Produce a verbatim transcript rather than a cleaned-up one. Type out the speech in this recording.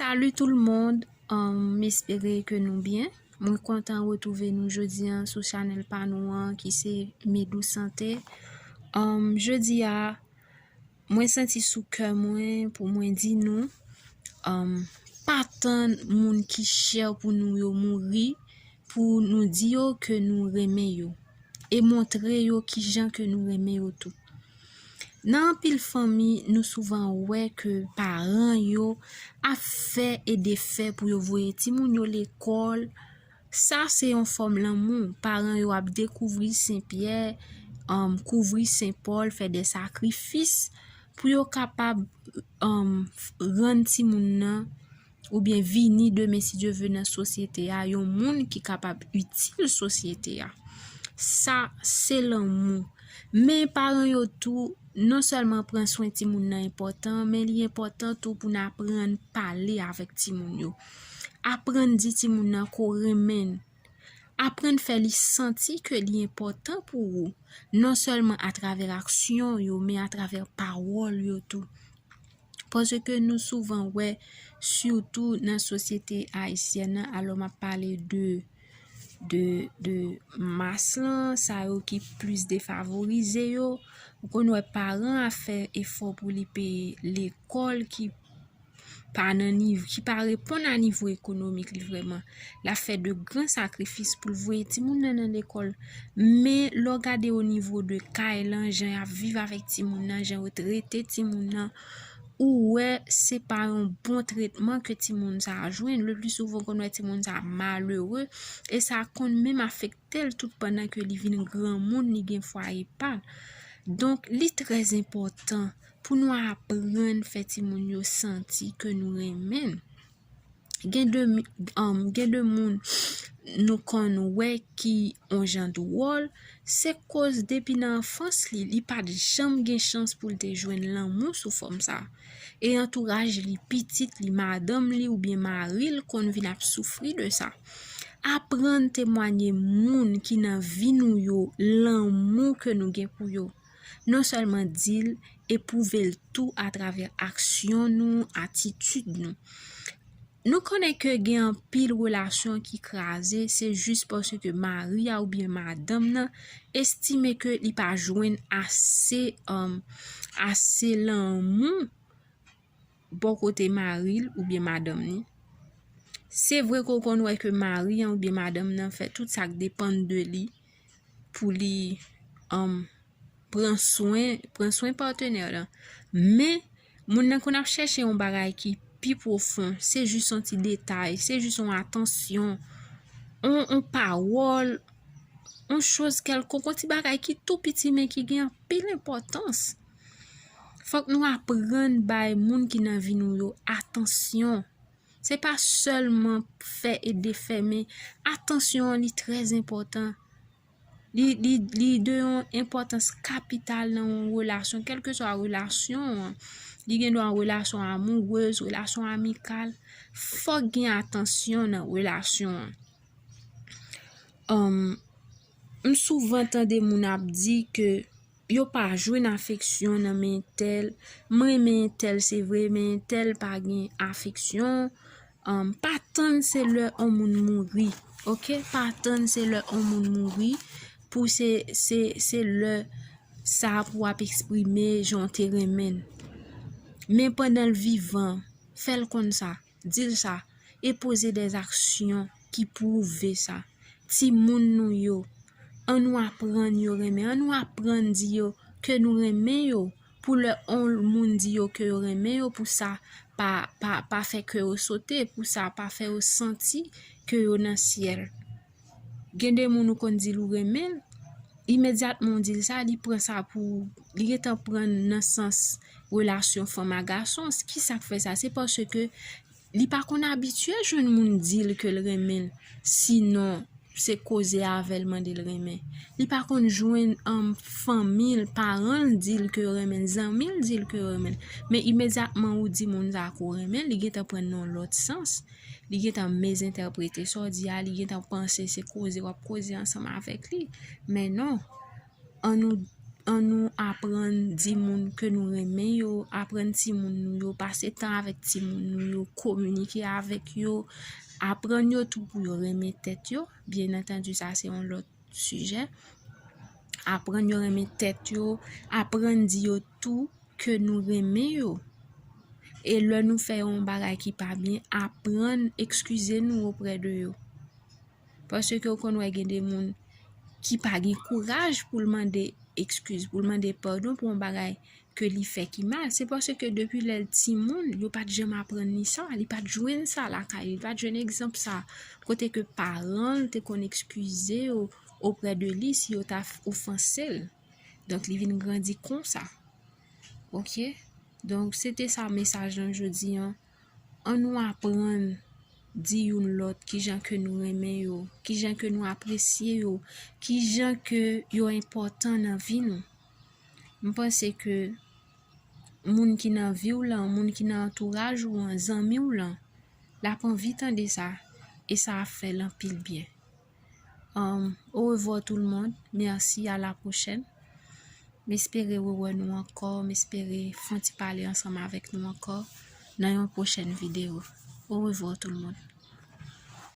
Salut tout le monde, um, m espere ke nou byen. Mwen kontan retwouve nou jodi an sou chanèl pa nou an ki se Medou Santé. Um, jodi a, mwen santi sou kè mwen pou mwen di nou, um, pa tann moun ki chè pou nou yo mouri pou nou di yo ke nou renmen yo e montre yo kijan ke nou renmen yo tou. Nan anpil fanmi, nou souvan wè ke paran yo ap fè e defè pou yo voye timoun yo lekòl. Sa se yon fòm lanmou. Paran yo ap dekouvri Sen Pyè, um, kouvri Sen Pòl, fè de sakrifis pou yo kapab, um, rann timoun nan oubyen vini demen, si Dye vle, nan sosyete a, yon moun ki kapab itil sosyete a. Sa se lanmou. Men paran yo tou, non sèlman pran swen timoun nan enpòtan, men li enpòtan tou pou n aprann pale avèk timoun yo. Aprann di timoun nan ke w renmen l. Aprann fè li santi ke li enpòtan pou ou, non sèlman atravè aksyon yo, men atravè pawòl yo tou. Paske nou souvan wè, sitou nan sosyete ayisyèn nan, alò m ap pale de, de, de mas lan, sa yo ki plis defavorize yo. Ou konn wè paran ap fè efò pou li peye lekòl ki pa nan niv-, ki pa reponn a nivo ekonomik li vrèman. L ap fè de gran sakrifis pou l voye timoun nan nan lekòl. Men lè w gade o nivo de kay lan, jan y ap viv avèk timoun nan, jan yo trete timoun nan, ou wè se pa yon bon tretman ke timoun sa a jwenn. Le pli souvan, w konn wè timoun sa a malere e sa konn menm afekte l tout pandan ke li vin granmoun, li gen fwaye pa l. Donk, li trè enpòtan pou nou aprann fè timoun yo santi ke nou renmen l. Gen de mi-, um, gen de moun nou konn wè ki on jan dwòl, se koz depi nan anfans li, li pa t janm gen chans pou l te jwenn lanmou sou fòm sa. E antouraj li, pitit li, madanm li oubyen mari l konn vin ap soufri de sa. Aprann temwanye moun ki nan vi nou yo lanmou ke nou gen pou yo. Non sèlman di l, epwouve l tou atravè aksyon nou, atitid nou. Nou konnen ke gen anpil relasyon ki kraze, se jis paske mari a oubyen madanm nan estime ke li pa jwenn ase, um, ase lanmou bò kote mari l oubyen madanm li. Se vre ke w konn wè ke mari an oubyen madanm nan fè tout sa k depann de li pou li, um, pran swen, pran swen patnè l lan. Men, moun nan konn ap chèche yon bagay ki pi pwofon, se jis yon ti detay, se jis yon atansyon, yon, yon pawòl, yon choz kèlkonk, yon ti bagay ki tou piti men ki gen anpil enpòtans. Fòk nou aprann bay moun ki nan vi nou yo atansyon. Se pa sèlman fè e defè, men atansyon an li trè enpòtan. Li, li, li de yon enpòtans kapital nan yon relasyon, kèlkeswa relasyon an. Li gen dwa yon relasyon amourèz, relasyon amikal. Fòk gen atansyon nan relasyon an. Um, m souvan tande moun ap di ke yo pa jwenn afeksyon nan men entèl. M renmen entèl, se vre, men entèl pa gen afeksyon. Um, pa tann se lè on moun mouri, oke? Pa tann se lè on moun mouri pou se, se, se lè sa pou w ap eksprime jan w te renmen l. Men pandan l vivan, fè l konn sa, di l sa, e poze dèzaksyon ki pwouve sa. Timoun nou yo, ann nou aprann yo renmen, ann nou aprann di yo ke nou renmen yo, pou lè on moun di yo ke yo renmen yo, pou sa pa, pa, pa fè kè yo sote, pou sa pa fè yo santi ke yo nan syèl. Gen de moun ou konn di l ou renmen l, imedyatman w di l sa, li pran sa pou, li gentan pran nan sans relasyon fanm a gason. Kisa k fè sa? Se paske li pa konn abitye jwenn moun di l ke l renmen l, sinon se koze avè l mande l renmen. Li pa konn jwenn, um, fanmi l, paran l di l ke yo renmen l, zanmi l di l ke yo renmen l. Men imedyatman ou di moun sa ke w renmen l, li gentan pran nan yon lòt sans. Li gentan mezentèprete sa w di a, li gentan panse se koze w ap koze ansanm avèk li. Men non, ann nou, An nou aprann di moun ke nou renmen yo, aprann timoun nou yo, pase tan avèk timoun nou yo, kominike avèk yo, aprann yo tou pou yo renmen tèt yo. Byen antandi, sa se yon lòt sijè. Aprann yo renmen tèt yo, aprann di yo tou ke nou renmen yo. E lè nou fè yon bagay ki pa byen, aprann ekskize nou oprè de yo. Paske ou konn wè gen de moun ki pa gen kouraj pou l mande ekskiz, pou l mande padon pou yon bagay ke li fè ki mal. Se paske depi lè l timoun, yo pa t janm aprann li sa, li pa t jwenn sa lakay li, li pa t jwenn egzanp sa, kote ke paran l te konn ekskize yo oprè de li si yo ta f-, ofanse l. Donk, li vin grandi konsa. Oke? Donk, se te sa mesaj lan jodi an. An nou aprann di youn lòt kijan ke nou renmen yo, kijan ke nou apresye yo, kijan ke yo enpòtan nan vi nou. M panse ke moun ki nan vi w lan, moun ki nan antouraj ou an, zanmi w lan, l ap anvi tande sa, e sa ap fè l anpil byen. Um, au revoir tout le monde. Merci, à la prochaine. M espere rewè nou ankò. M espere fè yon ti pale ansanm avèk nou ankò nan yon pwochèn videyo. Au revoir tout le monde.